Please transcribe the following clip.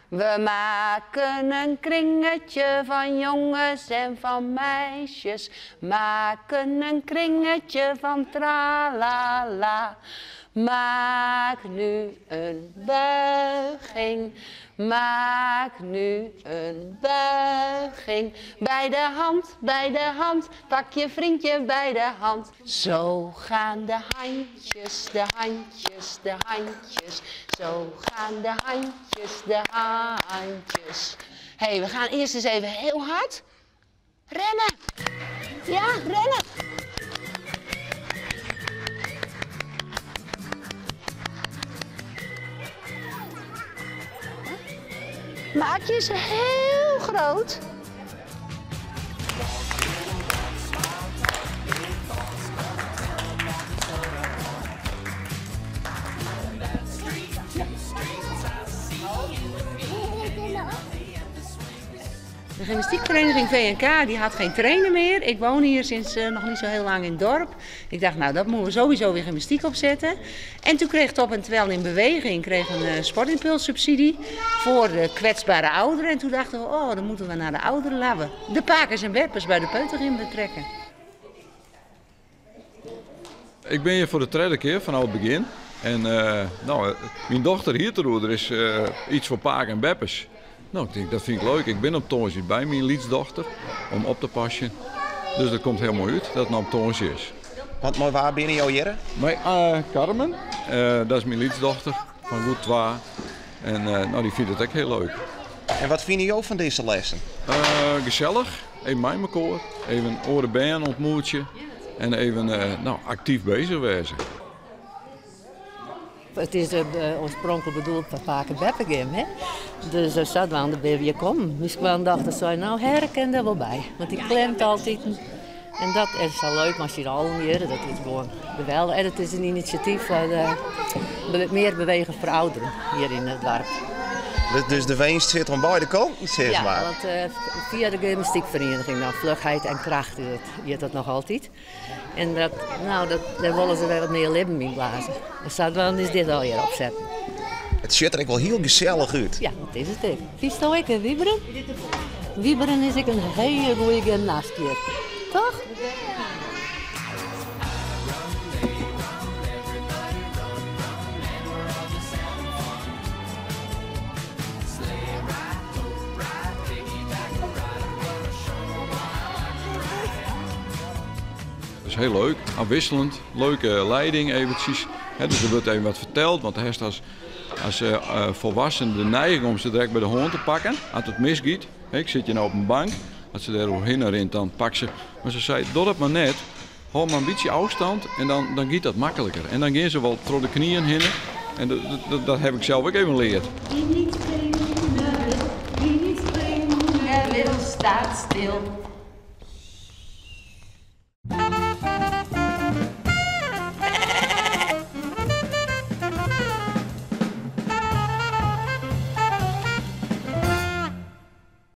We maken een kringetje van jongens en van meisjes. Maken een kringetje van tralala. Maak nu een buiging. Maak nu een buiging. Bij de hand, bij de hand, pak je vriendje bij de hand. Zo gaan de handjes, de handjes, de handjes. Zo gaan de handjes, de handjes. Hé, hey, we gaan eerst eens even heel hard rennen. Ja, rennen. Maak je ze heel groot. De gymnastiekvereniging VNK die had geen trainer meer. Ik woon hier sinds nog niet zo heel lang in het dorp. Ik dacht, nou dat moeten we sowieso weer gymnastiek opzetten. En toen kreeg Top en Twel in Beweging kreeg een sportimpulssubsidie voor de kwetsbare ouderen. En toen dachten we, oh dan moeten we naar de ouderen. Laten we de pakers en beppers bij de peutergym betrekken. Ik ben hier voor de tweede keer vanaf het begin. En nou, mijn dochter hier te roer, er is iets voor paak en beppers. Nou, ik denk, dat vind ik leuk. Ik ben op Toonsje bij mijn lietsdochter om op te passen. Dus dat komt heel mooi uit dat het nou op Toonsje is. Want maar waar ben je hier? Bij Carmen, dat is mijn lietsdochter van goed twa. En nou, die vindt het ook heel leuk. En wat vind je ook van deze lessen? Gezellig, even bij elkaar, even oren ontmoetje en even nou, actief bezig wezen. Het is oorspronkelijk bedoeld voor Pake Beppegym, hè? Dus zodoende ben je komen. Misschien dachten ze, nou herken er wel bij. Want die klemt altijd. En dat is zo leuk, maar als je er al meer, dat is gewoon geweldig. En het is een initiatief voor meer bewegen voor ouderen hier in het dorp. Dus de winst zit aan beide kanten, zeg ja, maar. Ja, want via de gymnastiekvereniging, nou, vlugheid en kracht, is dat nog altijd. En dat, nou, daar willen ze weer wat meer leven in blazen. Dus dan is dit al hier opzetten. Het ziet er ook wel heel gezellig uit. Ja, dat is het ook. Vies nou ik, hè, Wieberen? Wieberen is ik een hele goede gymnast hier. Toch? Dat is heel leuk, afwisselend, leuke leiding eventjes. He, dus er wordt even wat verteld, want hij heeft als volwassene de neiging om ze direct bij de hoorn te pakken. Als het misgiet, he, ik zit je nou op een bank, als ze daar overheen rent, dan pak ze. Maar ze zei, doe dat maar net, hou maar een beetje afstand en dan giet dat makkelijker. En dan gaan ze wel door de knieën heen en dat heb ik zelf ook even geleerd. Die niet springen wil, die niet springen wil, staat stil.